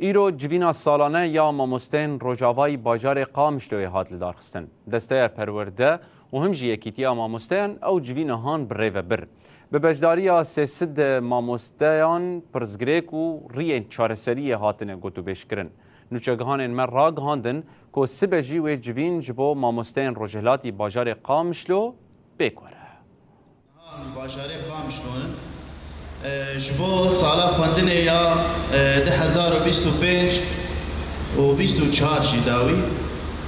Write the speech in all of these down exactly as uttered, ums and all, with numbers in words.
Îro civîna salane ya mamosteyên Rojavayî bajarê Qamişloyê hat lidarxistin. Desteya Perwerde û him jî Yekîtiya Mamosteyan ew civîna han bi rê ve bir. Bi beşdariya sê sed mamosteyan pirsgirêk û riyên çareseriyê hatine gotûbêjkirin. Nûçegihanên me ragihandin ku sibe jî wê civîn ji bo mamosteyên Rojhilatî bajarê Qamişlo pêk were. Niha em li bajarê Qamişlo ne. E, ji bo sala xwendinê ya, e, du hezar û bîst û pênc û bîst û çar jî dawî,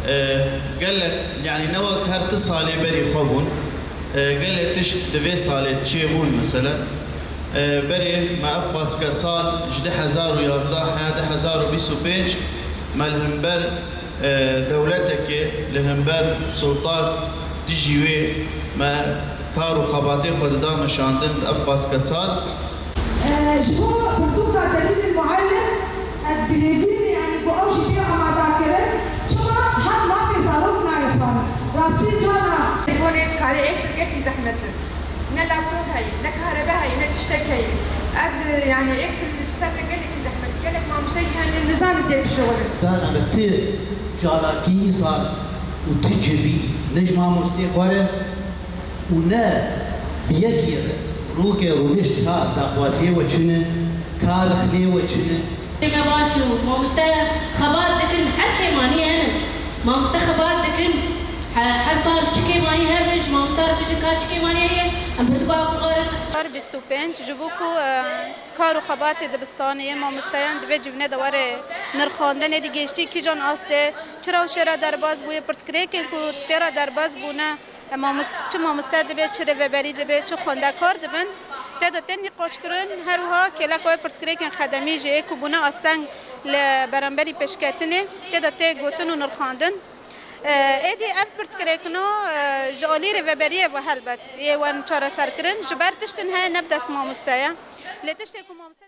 e, gelek, yanî ne wek her ti salê berî xwe bûn. E, gelek tişt di vê salê çêbûn, meselen. E, berê me ev paske sal ji du hezar û yazdeh heya du hezar û bîst û pênc me li hember e, dewletekê li hember sultan dijî wê me kar û xebatê xwe dida meşandin di ev paske sal. E, ji bo pirtûka Delîl Muallim ez bi hêvî me, yanî ku ew jî tê amadakirin, çima hem mafê zarok nayê xwarin. Rastî cana. Telefonê karê eksik gelekî zehmet in. Ne laptop heye, ne karebe heye, ne tiştek heye. Ev, e, yanî eksik tiştek gelekî zehmet. Gelek mamoste jî hene nizanin tê bişuxulin. Zana bi ti çalakî însan û ti civî ne ji mamostê xwe re û ne bi yekî re rûke rûnişt ka daxwaziyê we çi ne, ka rixnê we çi ne. Me baş û mamoste xebat dikin, her kêmanî hene. Mamoste xebat dikin, he-, her sal çi kêmanî hebe, ji mamoste re bêjin ka çi kêmanî heye, em pirtûka bixwarin. Bîst û pênc, ji bo ku, e, kar û xebatê dibistanê yê mamosteyan di vê civînê de were nirxandin, êdî gêştî kîjan astê, çira û çêra derbas bûye, pirsgirêkên ku tê re derbas bûne, e, mamost-, çi mamoste dibe, çi rêveberî dibe, çi xwendekar dibin, tê de tên nîqaşkirin. Her wiha kêleka wê pirsgirêkên xedemî jî ê ku bûne asteng li beramberî pêşketinê, tê de tê gotin û nirxandin. E, êdî ev pirsgirêkino, e, ji alî rêveberiyê ve helbet yê wen çareserkirin. Ji ber tiştin heye ne bi dest mamoste ye. Lê tiştê ku mamoste